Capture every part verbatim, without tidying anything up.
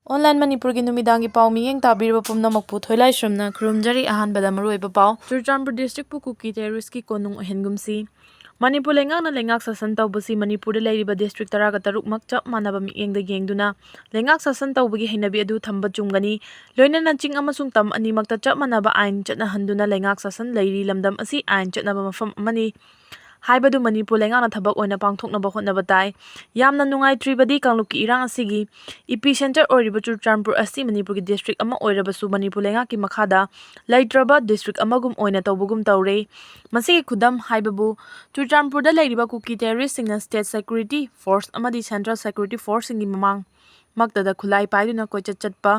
Online ꯃꯅꯤꯄꯨꯔꯒꯤ ꯅꯨꯃꯤꯗꯥꯡꯒꯤ ꯄꯥꯎ ꯃꯤꯠꯌꯦꯡ ꯇꯥꯕꯤꯔꯕ ꯄꯨꯝꯅꯃꯛꯄꯨ ꯊꯣꯏꯂꯥꯏꯁ꯭ꯔꯝꯅ ꯈꯨꯔꯨꯝꯖꯔꯤ꯫ ꯑꯍꯥꯟꯕꯗ ꯃꯔꯨꯑꯣꯏꯕ ꯄꯥꯎ꯫ ꯆꯨꯔꯆꯥꯟꯄꯨꯔ ꯗꯤꯁꯇ꯭ꯔꯤꯛꯄꯨ ꯀꯨꯀꯤ ꯇꯦꯔꯣꯔꯤꯁꯀꯤ ꯀꯣꯅꯨꯡ ꯑꯣꯏꯍꯟꯒꯨꯝꯁꯤ꯫ ꯃꯅꯤꯄꯨꯔ ꯂꯩꯉꯥꯛꯅ ꯂꯩꯉꯥꯛ ꯁꯥꯁꯟ ꯇꯧꯕꯁꯤ ꯃꯅꯤꯄꯨꯔꯗ ꯂꯩꯔꯤꯕ ꯗꯤꯁꯇ꯭ꯔꯤꯛ ꯇꯔꯥꯒ ꯇꯔꯨꯛꯃꯛ ꯆꯞ ꯃꯥꯟꯅꯕ ꯃꯤꯠꯌꯦꯡꯗ ꯌꯦꯡꯗꯨꯅ ꯂꯩꯉꯥꯛ ꯁꯥꯁꯟ ꯇꯧꯕꯒꯤ ꯍꯩꯅꯕꯤ ꯑꯗꯨ ꯊꯝꯕ ꯆꯨꯝꯒꯅꯤ꯫ ꯂꯣꯏꯅꯅ ꯆꯤꯡ ꯑꯃꯁꯨꯡ ꯇꯝ ꯑꯅꯤꯃꯛꯇ ꯆꯞ ꯃꯥꯟꯅꯕ ꯑꯥꯏꯟ ꯆꯠꯅꯍꯟꯗꯨꯅ ꯂꯩꯉꯥꯛ ꯁꯥꯁꯟ ꯂꯩꯔꯤ꯫ ꯂꯝꯗꯝ ꯑꯁꯤ ꯑꯥꯏꯟ ꯆꯠꯅꯕ ꯃꯐꯝ ꯑꯃꯅꯤ ꯍꯥꯏꯕꯗꯨ ꯃꯅꯤꯄꯨꯔ ꯂꯩꯉꯥꯛꯅ ꯊꯕꯛ ꯑꯣꯏꯅ ꯄꯥꯡꯊꯣꯛꯅꯕ ꯍꯣꯠꯅꯕ ꯇꯥꯏ꯫ ꯌꯥꯝꯅ ꯅꯨꯡꯉꯥꯏꯇ꯭ꯔꯤꯕꯗꯤ ꯀꯥꯡꯂꯨꯞꯀꯤ ꯏꯔꯥꯡ ꯑꯁꯤꯒꯤ ꯏꯄꯤ ꯁꯦꯟꯇꯔ ꯑꯣꯏꯔꯤꯕ ꯆꯨꯔꯆꯥꯟꯄꯨꯔ ꯑꯁꯤ ꯃꯅꯤꯄꯨꯔꯒꯤ ꯗꯤꯁꯇ꯭ꯔꯤꯛ ꯑꯃ ꯑꯣꯏꯔꯕꯁꯨ ꯃꯅꯤꯄꯨꯔ ꯂꯩꯉꯥꯛꯀꯤ ꯃꯈꯥꯗ ꯂꯩꯇ꯭ꯔꯕ ꯗꯤꯁꯇ꯭ꯔꯤꯛ ꯑꯃꯒꯨꯝ ꯑꯣꯏꯅ ꯇꯧꯕꯒꯨꯝ ꯇꯧꯔꯦ꯫ ꯃꯁꯤꯒꯤ ꯈꯨꯗꯝ ꯍꯥꯏꯕꯕꯨ ꯆꯨꯔꯆꯥꯟꯄꯨꯔꯗ ꯂꯩꯔꯤꯕ ꯀꯨꯀꯤ ꯇꯦꯔꯣꯔꯤꯁꯁꯤꯡꯅ ꯁ꯭ꯇꯦꯠ ꯁꯦꯀ꯭ꯌꯨꯔꯤꯇꯤ ꯐꯣꯔꯁ ꯑꯃꯗꯤ ꯁꯦꯟꯇ꯭ꯔꯦꯜ ꯁꯦꯀ꯭ꯌꯨꯔꯤꯇꯤ ꯐꯣꯔꯁꯁꯤꯡꯒꯤ ꯃꯃꯥꯡ ꯃꯛꯇꯗ ꯈꯨꯠꯂꯥꯏ ꯄꯥꯏꯗꯨꯅ ꯀꯣꯏꯆꯠ ꯆꯠꯄ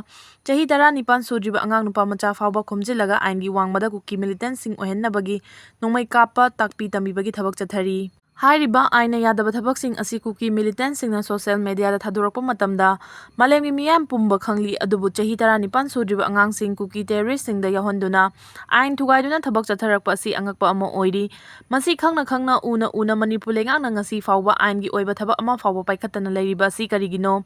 ꯆꯍꯤ ꯇꯔꯥꯅꯤꯄꯥꯟ ꯁꯨꯗ꯭ꯔꯤꯕ ꯑꯉꯥꯡ ꯅꯨꯄꯥ ꯃꯆꯥ ꯐꯥꯎꯕ ꯈꯣꯝꯖꯤꯜꯂꯒ ꯑꯥꯏꯟꯒꯤ ꯋꯥꯡꯃꯗ ꯀꯨꯀꯤ ꯃꯤꯂꯤꯇꯦꯟꯠꯁꯤꯡ ꯑꯣꯏꯍꯟꯅꯕꯒꯤ ꯅꯣꯡꯃꯩ ꯀꯥꯞꯄ ꯇꯥꯛꯄꯤ ꯇꯝꯕꯤꯕꯒꯤ ꯊꯕꯛ ꯆꯠꯊꯔꯤ꯫ ꯍꯥꯏꯔꯤꯕ ꯑꯥꯏꯟꯅ ꯌꯥꯗꯕ ꯊꯕꯛꯁꯤꯡ ꯑꯁꯤ ꯀꯨꯀꯤ ꯃꯤꯂꯤꯇꯦꯟꯠꯁꯤꯡꯅ ꯁꯣꯁꯤꯌꯦꯜ ꯃꯦꯗꯤꯌꯥꯗ ꯊꯥꯗꯣꯔꯛꯄ ꯃꯇꯝꯗ ꯃꯥꯂꯦꯝꯒꯤ ꯃꯤꯌꯥꯝ ꯄꯨꯝꯕ ꯈꯪꯂꯤ꯫ ꯑꯗꯨꯕꯨ ꯆꯍꯤ ꯇꯔꯥꯅꯤꯄꯥꯟ ꯁꯨꯗ꯭ꯔꯤꯕ ꯑꯉꯥꯡꯁꯤꯡ ꯀꯨꯀꯤ ꯇꯦꯔꯣꯔꯤꯁꯁꯤꯡꯗ ꯌꯥꯎꯍꯟꯗꯨꯅ ꯑꯥꯏꯟ ꯊꯨꯒꯥꯏꯗꯨꯅ ꯊꯕꯛ ꯆꯠꯊꯔꯛꯄ ꯑꯁꯤ ꯑꯉꯛꯄ ꯑꯃ ꯑꯣꯏꯔꯤ꯫ ꯃꯁꯤ ꯈꯪꯅ ꯈꯪꯅ ꯎꯅ ꯎꯅ ꯃꯅꯤꯄꯨꯔ ꯂꯩꯉꯥꯛꯅ ꯉꯁꯤ ꯐꯥꯎꯕ ꯑꯥꯏꯟꯒꯤ ꯑꯣꯏꯕ ꯊꯕꯛ ꯑꯃ ꯐꯥꯎꯕ ꯄꯥꯏꯈꯠꯇꯅ ꯂꯩꯔꯤꯕ ꯑꯁꯤ ꯀꯔꯤꯒꯤꯅꯣ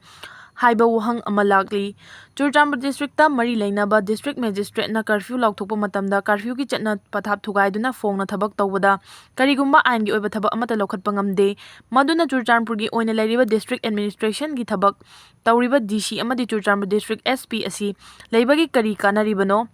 ꯍꯥꯏꯕ ꯋꯥꯍꯪ ꯑꯃ ꯂꯥꯛꯂꯤ꯫ ꯆꯨꯔꯆꯥꯟꯄꯨꯔ ꯗꯤꯁꯇ꯭ꯔꯤꯛꯇ ꯃꯔꯤ ꯂꯩꯅꯕ ꯗꯤꯁꯇ꯭ꯔꯤꯛ ꯃꯦꯖꯤꯁꯇ꯭ꯔꯦꯠꯅ ꯀꯔꯐ꯭ꯌꯨ ꯂꯥꯎꯊꯣꯛꯄ ꯃꯇꯝꯗ ꯀꯔꯐ꯭ꯌꯨꯒꯤ ꯆꯠꯅ ꯄꯊꯥꯞ ꯊꯨꯒꯥꯏꯗꯨꯅ ꯐꯣꯡꯅ ꯊꯕꯛ ꯇꯧꯕꯗ ꯀꯔꯤꯒꯨꯝꯕ ꯑꯥꯏꯟꯒꯤ ꯑꯣꯏꯕ ꯊꯕꯛ ꯑꯃꯠꯇ ꯂꯧꯈꯠꯄ ꯉꯝꯗꯦ꯫ ꯃꯗꯨꯅ ꯆꯨꯔꯆꯥꯟꯄꯨꯔꯒꯤ ꯑꯣꯏꯅ ꯂꯩꯔꯤꯕ ꯗꯤꯁꯇ꯭ꯔꯤꯛ ꯑꯦꯗꯃꯤꯅꯤꯁꯇ꯭ꯔꯦꯁꯟꯒꯤ ꯊꯕꯛ ꯇꯧꯔꯤꯕ ꯗꯤ ꯁꯤ ꯑꯃꯗꯤ ꯆꯨꯔꯆꯥꯟꯄꯨꯔ ꯗꯤꯁꯇ꯭ꯔꯤꯛ ꯑꯦꯁ ꯄꯤ ꯑꯁꯤ ꯂꯩꯕꯒꯤ ꯀꯔꯤ ꯀꯥꯟꯅꯔꯤꯕꯅꯣ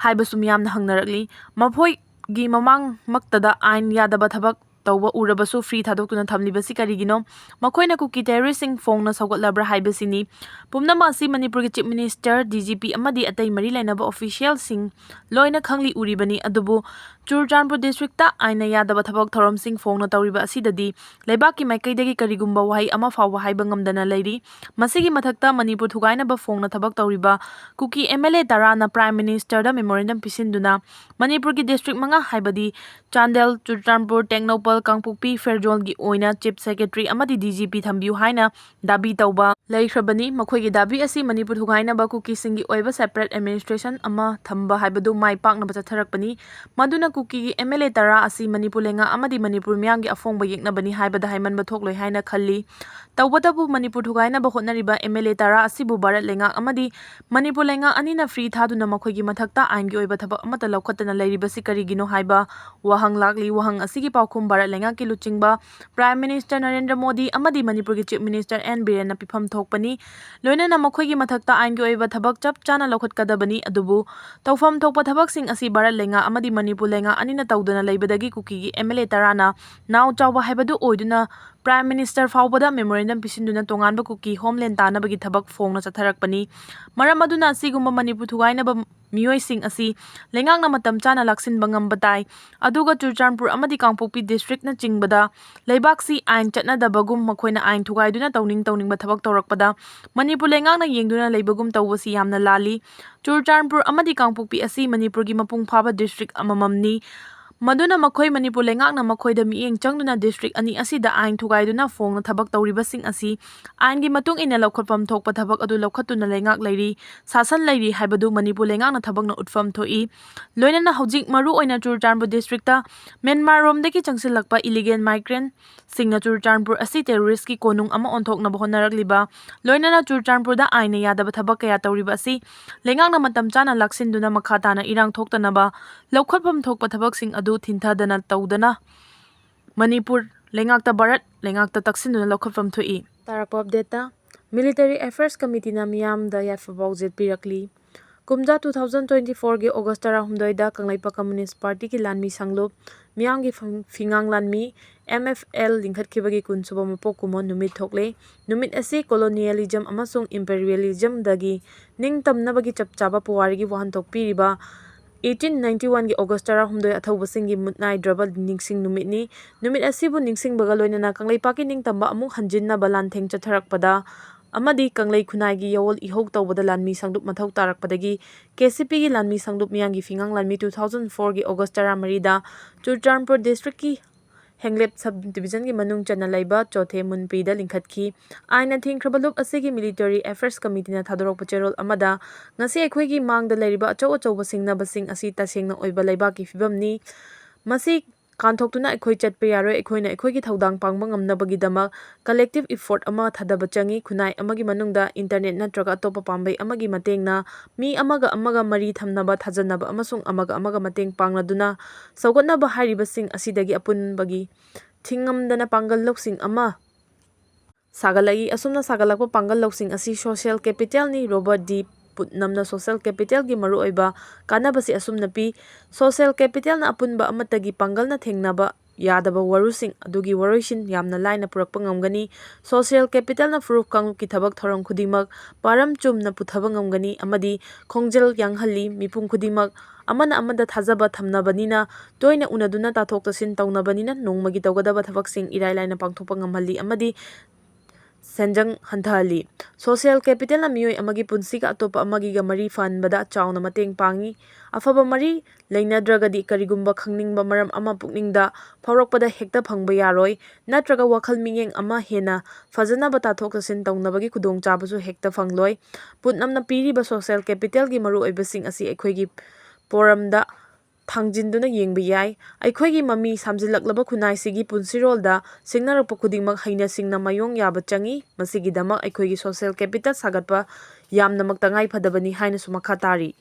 ꯍꯥꯏꯕꯁꯨ ꯃꯤꯌꯥꯝꯅ ꯍꯪꯅꯔꯛꯂꯤ꯫ ꯃꯈꯣꯏꯒꯤ ꯃꯃꯥꯡꯃꯛꯇꯗ ꯑꯥꯏꯟ ꯌꯥꯗꯕ ꯊꯕꯛ ꯇꯧꯕ ꯎꯔꯕꯁꯨ ꯐ꯭ꯔꯤ ꯊꯥꯗꯣꯛꯇꯨꯅ ꯊꯝꯂꯤꯕꯁꯤ ꯀꯔꯤꯒꯤꯅꯣ? ꯃꯈꯣꯏꯅ ꯀꯨꯀꯤ ꯇꯦꯔꯣꯔꯤꯁꯁꯤꯡ ꯐꯣꯡꯅ ꯁꯧꯒꯠꯂꯕ꯭ꯔꯥ ꯍꯥꯏꯕꯁꯤꯅꯤ꯫ ꯄꯨꯝꯅꯃꯛ ꯑꯁꯤ ꯃꯅꯤꯄꯨꯔꯒꯤ chief minister, D G P ꯑꯃꯗꯤ ꯑꯇꯩ ꯃꯔꯤ ꯂꯩꯅꯕ ꯑꯣꯐꯤꯁꯤꯌꯦꯜꯁꯤꯡ ꯂꯣꯏꯅ ꯈꯪꯂꯤ ꯎꯔꯤꯕꯅꯤ꯫ ꯑꯗꯨꯕꯨ ꯆꯨꯔꯆꯥꯟꯄꯨꯔ ꯗꯤꯁꯇ꯭ꯔꯤꯛꯇ ꯑꯥꯏꯟꯅ ꯌꯥꯗꯕ ꯊꯕꯛ ꯊꯧꯔꯝꯁꯤꯡ ꯐꯣꯡꯅ ꯇꯧꯔꯤꯕ ꯑꯁꯤꯗꯗꯤ ꯂꯩꯕꯥꯛꯀꯤ ꯃꯥꯏꯀꯩꯗꯒꯤ ꯀꯔꯤꯒꯨꯝꯕ ꯋꯥꯍꯩ ꯑꯃ ꯐꯥꯎꯕ ꯍꯥꯏꯕ ꯉꯝꯗꯅ ꯂꯩꯔꯤ꯫ ꯃꯁꯤꯒꯤ ꯃꯊꯛꯇ ꯃꯅꯤꯄꯨꯔ ꯊꯨꯒꯥꯏꯅꯕ ꯐꯣꯡꯅ ꯊꯕꯛ ꯇꯧꯔꯤꯕ ꯀꯨꯀꯤ ꯑꯦꯝ ꯑꯦꯜ ꯑꯦ ꯇꯔꯥꯅ ꯄ꯭ꯔꯥꯏꯝ ꯃꯤꯅꯤꯁꯇꯔꯗ ꯃꯦꯃꯣꯔꯦꯟꯗꯝ ꯄꯤꯁꯤꯟꯗꯨꯅ ꯃꯅꯤꯄꯨꯔꯒꯤ ꯗꯤꯁꯇ꯭ꯔꯤꯛ ꯃꯉꯥ ꯍꯥꯏꯕꯗꯤ ꯆꯥꯟꯗꯦꯜ, ꯆꯨꯔꯆꯥꯟꯄꯨꯔ, ꯇꯦꯡꯅꯧꯄꯜ, ꯀꯥꯡꯄꯣꯛꯄꯤ, ꯐꯦꯔꯖꯣꯜꯒꯤ ꯑꯣꯏꯅ ꯆꯤꯐ ꯁꯦꯀ꯭ꯔꯦꯇꯔꯤ ꯑꯃꯗꯤ ꯗꯤ ꯖꯤ ꯄꯤ ꯊꯝꯕꯤꯌꯨ ꯍꯥꯏꯅ ꯗꯥꯕꯤ ꯇꯧꯕ ꯂꯩꯈ꯭ꯔꯕꯅꯤ꯫ ꯃꯈꯣꯏꯒꯤ ꯗꯥꯕꯤ ꯑꯁꯤ ꯃꯅꯤꯄꯨꯔ ꯊꯨꯒꯥꯏꯅꯕ ꯀꯨꯀꯤꯁꯤꯡꯒꯤ ꯑꯣꯏꯕ ꯁꯦꯄꯔꯦꯠ ꯑꯦꯗꯃꯤꯅꯤꯁꯇ꯭ꯔꯦꯁꯟ ꯑꯃ ꯊꯝꯕ ꯍꯥꯏꯕꯗꯨ ꯃꯥꯏ ꯄꯥꯛꯅꯕ ꯆꯠꯊꯔꯛꯄꯅꯤ꯫ ꯃꯗꯨꯅ ꯀꯨꯀꯤꯒꯤ ꯑꯦꯝ ꯑꯦꯜ ꯑꯦ ꯇꯔꯥ ꯑꯁꯤ ꯃꯅꯤꯄꯨꯔ ꯂꯩꯉꯥꯛ ꯑꯃꯗꯤ ꯃꯅꯤꯄꯨꯔ ꯃꯤꯌꯥꯝꯒꯤ ꯑꯐꯣꯡꯕ ꯌꯦꯛꯅꯕꯅꯤ ꯍꯥꯏꯕꯗ ꯍꯥꯏꯃꯟꯕ ꯊꯣꯛꯂꯣꯏ ꯍꯥꯏꯅ ꯈꯜꯂꯤ꯫ ꯇꯧꯕꯇꯕꯨ ꯃꯅꯤꯄꯨꯔ ꯊꯨꯒꯥꯏꯅꯕ ꯍꯣꯠꯅꯔꯤꯕ ꯑꯦꯝ ꯑꯦꯜ ꯑꯦ ꯇꯔꯥ ꯑꯁꯤꯕꯨ ꯚꯥꯔꯠ ꯂꯩꯉꯥꯛ ꯑꯃꯗꯤ ꯃꯅꯤꯄꯨꯔ ꯂꯩꯉꯥꯛ ꯑꯅꯤꯅ ꯐ꯭ꯔꯤ ꯊꯥꯗꯨꯅ ꯃꯈꯣꯏꯒꯤ ꯃꯊꯛꯇ ꯑꯥꯏꯟꯒꯤ ꯑꯣꯏꯕ ꯊꯕꯛ ꯑꯃꯠꯇ ꯂꯧꯈꯠꯇꯅ ꯂꯩꯔꯤꯕꯁꯤ ꯀꯔꯤꯒꯤꯅꯣ ꯍꯥꯏꯕ ꯋꯥꯍꯪ ꯂꯥꯛꯂꯤ꯫ ꯋꯥꯍꯪ ꯑꯁꯤꯒꯤ ꯄꯥꯎꯈꯨꯝ ꯚꯥꯔꯠ ꯂꯩꯉꯥꯛꯀꯤ ꯂꯨꯆꯤꯡꯕ Prime Minister ꯅꯔꯦꯟꯗ꯭ꯔ ꯃꯣꯗꯤ ꯑꯃꯗꯤ ꯃꯅꯤꯄꯨꯔꯒꯤ Chief Minister ꯑꯦꯟ ꯕꯤꯔꯦꯟꯅ ꯄꯤꯐꯝ ꯊꯣꯛꯄꯅꯤ꯫ ꯂꯣꯏꯅꯅ ꯃꯈꯣꯏꯒꯤ ꯃꯊꯛꯇ ꯑꯥꯏꯟꯒꯤ ꯑꯣꯏꯕ ꯊꯕꯛ ꯆꯞ ꯆꯥꯅ ꯂꯧꯈꯠꯀꯗꯕꯅꯤ꯫ ꯑꯗꯨꯕꯨ ꯇꯧꯐꯝ ꯊꯣꯛꯄ ꯊꯕꯛꯁꯤꯡ ꯑꯁꯤ ꯚꯥꯔꯠ ꯂꯩꯉꯥꯛ ꯑꯃꯗꯤ ꯃꯅꯤꯄꯨꯔ ꯂꯩꯉꯥꯛ ꯑꯅꯤꯅ ꯇꯧꯗꯅ ꯂꯩꯕꯗꯒꯤ ꯀꯨꯀꯤꯒꯤ ꯑꯦꯝ ꯑꯦꯜ ꯑꯦ ꯇꯔꯥꯅ ꯅꯥꯎ ꯆꯥꯎꯕ ꯍꯥꯏꯕꯗꯨ ꯑꯣꯏꯗꯨꯅ Prime Minister ꯐꯥꯎꯕꯗ memorandum ꯄꯤꯁꯤꯟꯗꯨꯅ ꯇꯣꯉꯥꯟꯕ ꯀꯨꯀꯤ homeland ꯇꯥꯅꯕꯒꯤ ꯊꯕꯛ ꯐꯣꯡꯅ ꯆꯠꯊꯔꯛꯄꯅꯤ꯫ ꯃꯔꯝ ꯑꯗꯨꯅ ꯑꯁꯤꯒꯨꯝꯕ ꯃꯅꯤꯄꯨꯔ ꯊꯨꯒꯥꯏꯅꯕ ꯃꯤꯑꯣꯏꯁꯤꯡ ꯑꯁꯤ ꯂꯩꯉꯥꯛꯅ ꯃꯇꯝ ꯆꯥꯅ ꯂꯥꯛꯁꯤꯟꯕ ꯉꯝꯕ ꯇꯥꯏ꯫ ꯑꯗꯨꯒ ꯆꯨꯔꯆꯥꯟꯄꯨꯔ ꯑꯃꯗꯤ ꯀꯥꯡꯄꯣꯛꯄꯤ districtꯅꯆꯤꯡꯕꯗ ꯂꯩꯕꯥꯛꯁꯤ ꯑꯥꯏꯟ ꯆꯠꯅꯗꯕꯒꯨꯝ ꯃꯈꯣꯏꯅ ꯑꯥꯏꯟ ꯊꯨꯒꯥꯏꯗꯨꯅ ꯇꯧꯅꯤꯡ ꯇꯧꯅꯤꯡꯕ ꯊꯕꯛ ꯇꯧꯔꯛꯄꯗ ꯃꯅꯤꯄꯨꯔ ꯂꯩꯉꯥꯛꯅ ꯌꯦꯡꯗꯨꯅ ꯂꯩꯕꯒꯨꯝ ꯇꯧꯕꯁꯤ ꯌꯥꯝꯅ ꯂꯥꯜꯂꯤ꯫ ꯆꯨꯔꯆꯥꯟꯄꯨꯔ ꯑꯃꯗꯤ ꯀꯥꯡꯄꯣꯛꯄꯤ ꯑꯁꯤ ꯃꯅꯤꯄꯨꯔꯒꯤ ꯃꯄꯨꯡ ꯐꯥꯕ district ꯑꯃꯃꯝꯅꯤ꯫ ꯃꯗꯨꯅ ꯃꯈꯣꯏ ꯃꯅꯤꯄꯨꯔ ꯂꯩꯉꯥꯛꯅ ꯃꯈꯣꯏꯗ ꯃꯤꯠꯌꯦꯡ ꯆꯪꯗꯨꯅ district ꯑꯅꯤ ꯑꯁꯤꯗ ꯑꯥꯏꯟ ꯊꯨꯒꯥꯏꯗꯨꯅ ꯐꯣꯡꯅ ꯊꯕꯛ ꯇꯧꯔꯤꯕꯁꯤꯡ ꯑꯁꯤ ꯑꯥꯏꯟꯒꯤ ꯃꯇꯨꯡ ꯏꯟꯅ ꯂꯧꯈꯠꯐꯝ ꯊꯣꯛꯄ ꯊꯕꯛ ꯑꯗꯨ ꯂꯧꯈꯠꯇꯨꯅ ꯂꯩꯉꯥꯛ ꯂꯩꯔꯤ, ꯁꯥꯁꯟ ꯂꯩꯔꯤ ꯍꯥꯏꯕꯗꯨ ꯃꯅꯤꯄꯨꯔ ꯂꯩꯉꯥꯛꯅ ꯊꯕꯛꯅ ꯎꯠꯐꯝ ꯊꯣꯛꯏ꯫ ꯂꯣꯏꯅꯅ ꯍꯧꯖꯤꯛ ꯃꯔꯨ ꯑꯣꯏꯅ ꯆꯨꯔꯆꯥꯟꯄꯨꯔ districtꯇ ꯃ꯭ꯌꯥꯟꯃꯥꯔ ꯔꯣꯝꯗꯒꯤ ꯆꯪꯁꯤꯜꯂꯛꯄ illegal migrantꯁꯤꯡꯅ ꯆꯨꯔꯆꯥꯟꯄꯨꯔ ꯑꯁꯤ terroristꯀꯤ ꯀꯣꯅꯨꯡ ꯑꯃ ꯑꯣꯟꯊꯣꯛꯅꯕ ꯍꯣꯠꯅꯔꯛꯂꯤꯕ, ꯂꯣꯏꯅꯅ ꯆꯨꯔꯆꯥꯟꯄꯨꯔꯗ ꯑꯥꯏꯟꯅ ꯌꯥꯗꯕ ꯊꯕꯛ ꯀꯌꯥ ꯇꯧꯔꯤꯕ ꯑꯁꯤ ꯂꯩꯉꯥꯛꯅ ꯃꯇꯝ ꯆꯥꯅ ꯂꯥꯛꯁꯤꯟꯗꯨꯅ ꯃꯈꯥ ꯇꯥꯅ ꯏꯔꯥꯡ ꯊꯣꯛꯇꯅꯕ ꯂꯧꯈꯠꯐꯝ ꯊꯣꯛꯄ ꯊꯕꯛꯁꯤꯡ ꯑꯗꯨ ꯊꯤꯟꯊꯗꯅ ꯇꯧꯗꯅ ꯃꯅꯤꯄꯨꯔ ꯂꯩꯉꯥꯛꯇ ꯚꯥꯔꯠ ꯂꯩꯉꯥꯛꯇ ꯇꯛꯁꯤꯟꯗꯨꯅ ꯂꯧꯈꯠꯐꯝ ꯊꯣꯛꯏ꯫ ꯇꯥꯔꯛꯄ updateꯇ, Military Affairs Committeeꯅ ꯃꯤꯌꯥꯝꯗ ꯌꯥꯏꯐ ꯄꯥꯎꯖꯦꯜ ꯄꯤꯔꯛꯂꯤ꯫ ꯀꯨꯝꯖꯥ two thousand twenty fourꯒꯤ August ꯇꯔꯥꯍꯨꯝꯗꯣꯏꯗ Kangleipak Communist Partyꯒꯤ ꯂꯥꯟꯃꯤ ꯁꯪꯂꯨꯞ ꯃꯤꯌꯥꯝꯒꯤ ꯐꯪ-, ꯐꯤꯉꯥꯡ ꯂꯥꯟꯃꯤ, M F L, ꯂꯤꯡꯈꯠꯈꯤꯕꯒꯤ ꯀꯨꯟꯁꯨꯕ ꯃꯄꯣꯛ ꯀꯨꯝꯑꯣꯟ ꯅꯨꯃꯤꯠ ꯊꯣꯛꯂꯦ꯫ ꯅꯨꯃꯤꯠ ꯑꯁꯤ colonialism ꯑꯃꯁꯨꯡ imperialismꯗꯒꯤ ꯅꯤꯡꯇꯝꯅꯕꯒꯤ ꯆꯞ ꯆꯥꯕ ꯄꯨꯋꯥꯔꯤꯒꯤ ꯋꯥꯍꯟꯊꯣꯛ ꯄꯤꯔꯤꯕ eighteen ninety oneꯒꯤ August ꯇꯔꯥꯍꯨꯝꯗꯣꯏ ꯑꯊꯧꯕꯁꯤꯡꯒꯤ ꯃꯨꯠ ꯅꯥꯏꯗ꯭ꯔꯕ ꯅꯤꯡꯁꯤꯡ ꯅꯨꯃꯤꯠꯅꯤ꯫ ꯅꯨꯃꯤꯠ ꯑꯁꯤꯕꯨ ꯅꯤꯡꯁꯤꯡꯕꯒ ꯂꯣꯏꯅꯅ ꯀꯪꯂꯩꯄꯥꯛꯀꯤ ꯅꯤꯡꯇꯝꯕ ꯑꯃꯨꯛ ꯍꯟꯖꯤꯟꯅꯕ ꯂꯥꯟꯊꯦꯡ ꯆꯠꯊꯔꯛꯄꯗ ꯑꯃꯗꯤ ꯀꯪꯂꯩ ꯈꯨꯟꯅꯥꯏꯒꯤ ꯌꯥꯑꯣꯜ ꯏꯍꯧ ꯇꯧꯕꯗ ꯂꯥꯟꯃꯤ ꯁꯪꯂꯨꯞ ꯃꯊꯧ ꯇꯥꯔꯛꯄꯗꯒꯤ K C Pꯒꯤ ꯂꯥꯟꯃꯤ ꯁꯪꯂꯨꯞ ꯃꯤꯌꯥꯝꯒꯤ ꯐꯤꯉꯥꯡ ꯂꯥꯟꯃꯤ two thousand fourꯒꯤ August ꯇꯔꯥꯃꯔꯤꯗ ꯆꯨꯔꯆꯥꯟꯄꯨꯔ districtꯀꯤ ꯍꯦꯡꯂꯦꯞ ꯁꯕ ꯗꯤꯕꯤꯖꯟꯒꯤ ꯃꯅꯨꯡ ꯆꯟꯅ ꯂꯩꯕ ꯆꯣꯊꯦ ꯃꯨꯟꯄꯤꯗ ꯂꯤꯡꯈꯠꯈꯤ꯫ ꯑꯥꯏꯟꯅ ꯊꯤꯡꯈ꯭ꯔꯕ ꯂꯨꯞ ꯑꯁꯤꯒꯤ ꯃꯤꯂꯤꯇꯔꯤ ꯑꯦꯐꯤꯌꯔꯁ ꯀꯃꯤꯇꯤꯅ ꯊꯥꯗꯣꯔꯛꯄ ꯆꯦꯔꯣꯜ ꯑꯃꯗ, ꯉꯁꯤ ꯑꯩꯈꯣꯏꯒꯤ ꯃꯥꯡꯗ ꯂꯩꯔꯤꯕ ꯑꯆꯧ ꯑꯆꯧꯕ ꯁꯤꯡꯅꯕꯁꯤꯡ ꯑꯁꯤ ꯇꯁꯦꯡꯅ ꯑꯣꯏꯕ ꯂꯩꯕꯥꯛꯀꯤ ꯐꯤꯕꯝꯅꯤ꯫ ꯃꯁꯤ ꯀꯥꯟꯊꯣꯛꯇꯨꯅ ꯑꯩꯈꯣꯏ ꯆꯠꯄ ꯌꯥꯔꯣꯏ꯫ ꯑꯩꯈꯣꯏꯅ ꯑꯩꯈꯣꯏꯒꯤ ꯊꯧꯗꯥꯡ ꯄꯥꯡꯕ ꯉꯝꯅꯕꯒꯤꯗꯃꯛ collective effort ꯑꯃ ꯊꯥꯗꯕ ꯆꯪꯏ꯫ ꯈꯨꯟꯅꯥꯏ ꯑꯃꯒꯤ ꯃꯅꯨꯡꯗ ꯏꯟꯇꯔꯅꯦꯠ ꯅꯠꯇ꯭ꯔꯒ ꯑꯇꯣꯞꯄ ꯄꯥꯝꯕꯩ ꯑꯃꯒꯤ ꯃꯇꯦꯡꯅ ꯃꯤ ꯑꯃꯒ ꯑꯃꯒ ꯃꯔꯤ ꯊꯝꯅꯕ, ꯊꯥꯖꯅꯕ ꯑꯃꯁꯨꯡ ꯑꯃꯒ ꯑꯃꯒ ꯃꯇꯦꯡ ꯄꯥꯡꯅꯗꯨꯅ ꯁꯧꯒꯠꯅꯕ ꯍꯥꯏꯔꯤꯕꯁꯤꯡ ꯑꯁꯤꯗꯒꯤ ꯑꯄꯨꯟꯕꯒꯤ ꯊꯤꯡꯉꯝꯗꯅ ꯄꯥꯡꯒꯜ ꯂꯧꯁꯤꯡ ꯑꯃ ꯁꯥꯒꯠꯂꯛꯏ꯫ ꯑꯁꯨꯝꯅ ꯁꯥꯒꯠꯂꯛꯄ ꯄꯥꯡꯒꯜ ꯂꯧꯁꯤꯡ ꯑꯁꯤ social capitalꯅꯤ꯫ ꯔꯣꯕꯔꯠ ꯗꯤ ꯄꯨꯠꯅꯝꯅ social capitalꯒꯤ ꯃꯔꯨꯑꯣꯏꯕ ꯀꯥꯟꯅꯕꯁꯤ ꯑꯁꯨꯝꯅ ꯄꯤ: social capitalꯅ ꯑꯄꯨꯟꯕ ꯑꯃꯠꯇꯒꯤ ꯄꯥꯡꯒꯜꯅ ꯊꯦꯡꯅꯕ ꯌꯥꯗꯕ ꯋꯥꯔꯨꯁꯤꯡ ꯑꯗꯨꯒꯤ ꯋꯥꯔꯣꯏꯁꯤꯟ ꯌꯥꯝꯅ ꯂꯥꯏꯅ ꯄꯨꯔꯛꯄ ꯉꯝꯒꯅꯤ꯫ Social capitalꯅ ꯐꯨꯔꯨꯞ ꯀꯥꯡꯂꯨꯞꯀꯤ ꯊꯕꯛ ꯊꯧꯔꯝ ꯈꯨꯗꯤꯡꯃꯛ ꯄꯥꯔꯝ ꯆꯨꯝꯅ ꯄꯨꯊꯕ ꯉꯝꯒꯅꯤ ꯑꯃꯗꯤ ꯈꯣꯡꯖꯦꯜ ꯌꯥꯡꯍꯜꯂꯤ꯫ ꯃꯤꯄꯨꯝ ꯈꯨꯗꯤꯡꯃꯛ ꯑꯃꯅ ꯑꯃꯗ ꯊꯥꯖꯕ ꯊꯝꯅꯕꯅꯤꯅ, ꯇꯣꯏꯅ ꯎꯅꯗꯨꯅ ꯇꯥꯊꯣꯛ ꯇꯥꯁꯤꯟ ꯇꯧꯅꯕꯅꯤꯅ, ꯅꯣꯡꯃꯒꯤ ꯇꯧꯒꯗꯕ ꯊꯕꯛꯁꯤꯡ ꯏꯔꯥꯏ ꯂꯥꯏꯅ ꯄꯥꯡꯊꯣꯛꯄ ꯉꯝꯍꯜꯂꯤ ꯑꯃꯗꯤ ꯁꯦꯟꯖꯪ ꯍꯟꯊꯍꯜꯂꯤ꯫ Social capitalꯅ ꯃꯤꯑꯣꯏ ꯑꯃꯒꯤ ꯄꯨꯟꯁꯤꯒ ꯑꯇꯣꯞꯄ ꯑꯃꯒꯤꯒ ꯃꯔꯤ ꯐꯍꯟꯕꯗ ꯆꯥꯎꯅ ꯃꯇꯦꯡ ꯄꯥꯡꯏ꯫ ꯑꯐꯕ ꯃꯔꯤ ꯂꯩꯅꯗ꯭ꯔꯒꯗꯤ ꯀꯔꯤꯒꯨꯝꯕ ꯈꯪꯅꯤꯡꯕ ꯃꯔꯝ ꯑꯃ ꯄꯨꯛꯅꯤꯡꯗ ꯐꯥꯎꯔꯛꯄꯗ ꯍꯦꯛꯇ ꯐꯪꯕ ꯌꯥꯔꯣꯏ, ꯅꯠꯇ꯭ꯔꯒ ꯋꯥꯈꯜ ꯃꯤꯠꯌꯦꯡ ꯑꯃ ꯍꯦꯟꯅ ꯐꯖꯅꯕ ꯇꯥꯊꯣꯛ ꯇꯥꯁꯤꯟ ꯇꯧꯅꯕꯒꯤ ꯈꯨꯗꯣꯡꯆꯥꯕꯁꯨ ꯍꯦꯛꯇ ꯐꯪꯂꯣꯏ꯫ ꯄꯨꯠꯅꯝꯅ ꯄꯤꯔꯤꯕ social capitalꯒꯤ ꯃꯔꯨꯑꯣꯏꯕꯁꯤꯡ ꯑꯁꯤ ꯑꯩꯈꯣꯏꯒꯤ ꯄꯣꯔꯝꯗ ꯊꯥꯡꯖꯤꯟꯗꯨꯅ ꯌꯦꯡꯕ ꯌꯥꯏ꯫ ꯑꯩꯈꯣꯏꯒꯤ ꯃꯃꯤ ꯁꯥꯝꯖꯤꯜꯂꯛꯂꯕ ꯈꯨꯟꯅꯥꯏꯁꯤꯒꯤ ꯄꯨꯟꯁꯤꯔꯣꯜꯗ ꯁꯤꯡꯅꯔꯛꯄ ꯈꯨꯗꯤꯡꯃꯛ ꯍꯩꯅ ꯁꯤꯡꯅ ꯃꯥꯌꯣꯡ ꯌꯥꯕ ꯆꯪꯏ꯫ ꯃꯁꯤꯒꯤꯗꯃꯛ ꯑꯩꯈꯣꯏꯒꯤ social capital ꯁꯥꯒꯠꯄ ꯌꯥꯝꯅꯃꯛ ꯇꯉꯥꯏ ꯐꯗꯕꯅꯤ ꯍꯥꯏꯅꯁꯨ ꯃꯈꯥ ꯇꯥꯔꯤ꯫